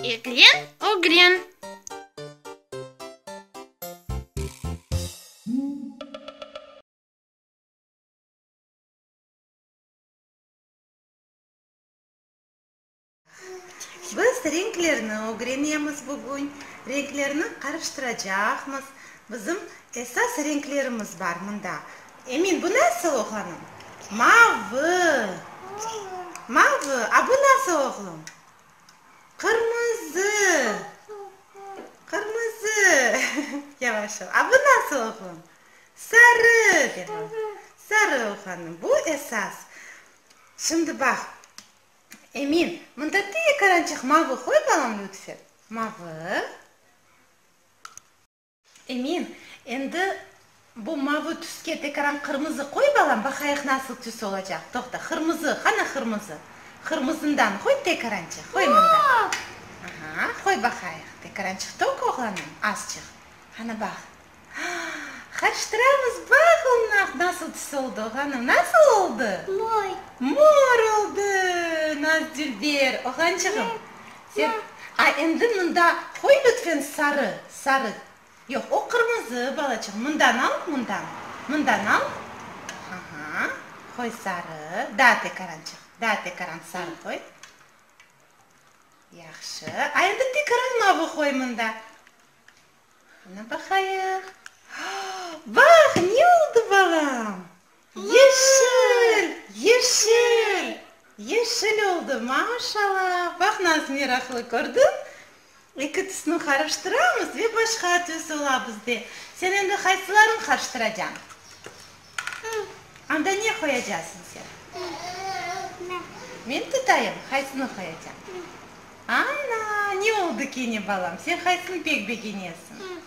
Eglen, ögren. Biz renklerni ögrenemiz bugün. Renklerni qarıştıracaqmız. Bizim esas renklerimiz bar mında. Emin, bu nasıl, oğlanım? Mavı. Mavı. A bu nasıl, oğlum? Qırmızı. Qırmızı. Yavaş ol. A bu nasıl, oğlum? Sarı, de bala. Sarı, oğlanım. Bu esas. Şimdi baq, Emin, mında tekarançıq mavı qoy balam, lütfen. Mavı. Emin, endi bu mavı tüske tekaran qırmızı qoy balam, baqayıq nasıl tüs olacaq. Toqta, qırmızı, qana qırmızı? Qırmızından qoy tekarançıq, qoy mında. Aha, qoy baqayıq. Tekarançıq tök, oğlanım, azçıq. Qana baq. Qarıştıramız, baq onı, nasıl tüs oldı, oğlanım, nasıl oldı? Mor. Mor oldı, naz dülber, oğlançığım. Sen, a endi mında qoy lütfen sarı, sarı, yoq, o qırmızı, balaçığım, mından al, mından, mından al, aha, qoy sarı, daa tekarançıq, daa tekaran sarı qoy. Yahşı, a endi tekaran mavı qoy mında. Ana baqayıq. Baq, ne oldı, balam? Yeşil, yeşil, yeşil oldı, maşallah! Baq, nasıl meraqlı, kördiñ? Eki tüsni qarıştıramız ve başqa tüs ola bizde. Sen endi qaysılarını qarıştıracañ? Anda ne qoyacasıñ sen? Men tutayım, qaysını qoyacañ? Ana, ne oldı kene, balam? Sen qaysını pek begenesiñ?